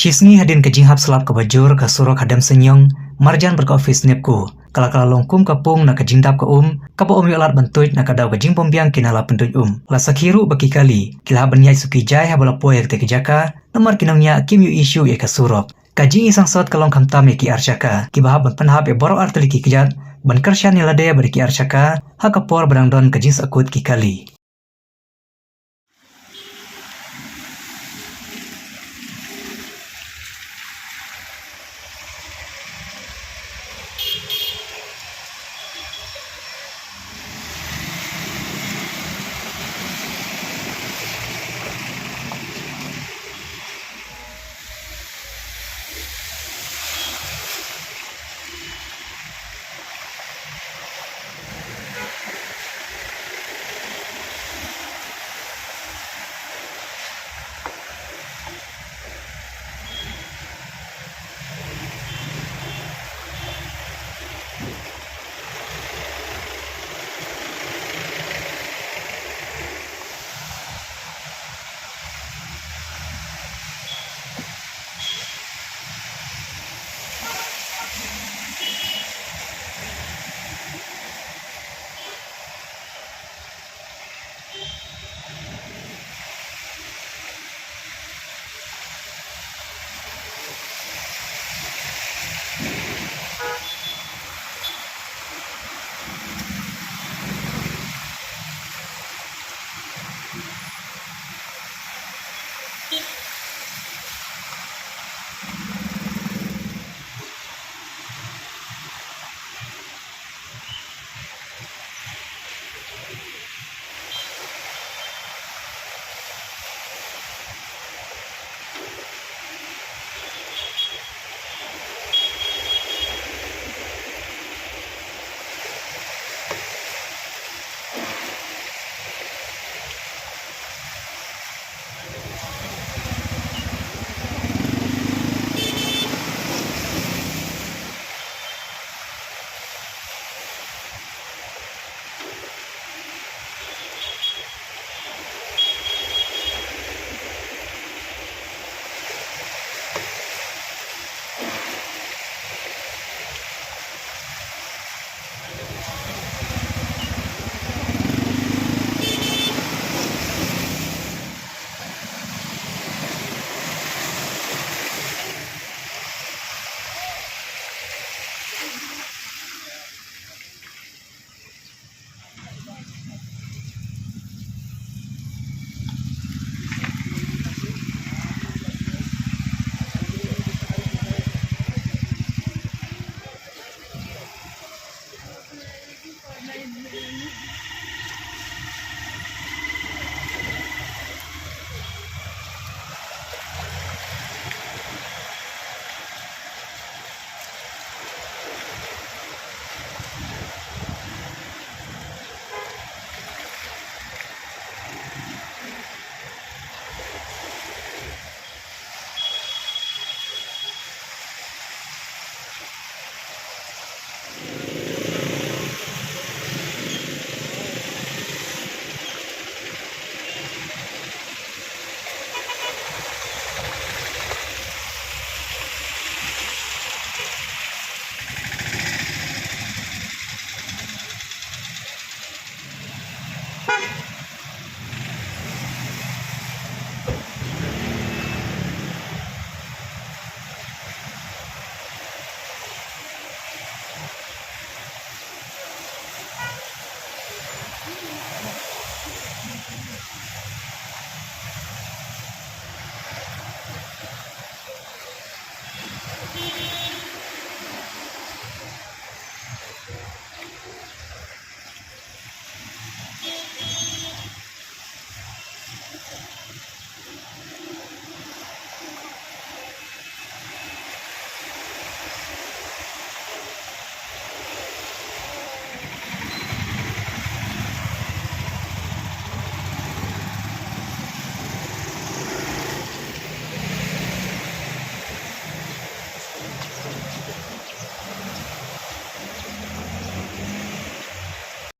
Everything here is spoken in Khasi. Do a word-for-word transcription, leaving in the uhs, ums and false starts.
Shi sngi hadien ka jinghap slap kaba jur ka surok ha Demsenyong, marjan bad ka office NEEPCO, ka la ka la long kum ka pung na ka jingdap ka um, kaba ym ïoh lad ban tuid na ka daw ka jingbymbiang ki nala pyntuid um. La sakhi ruh ba ki kali ki la hap ban ïaid suki jai haba la poi ha katei ka jaka, namar ki nongñiah kim ïoh issue ïa ka surok. Ka jingisangsot ka long khamtam ïa ki ar jaka kiba hap ban pynhap ïa baroh ar tylli ki kjat ban kyrshan ïa lade bad ïa ki ar jaka ha ka por ba dang don ka jingsakut ki kali.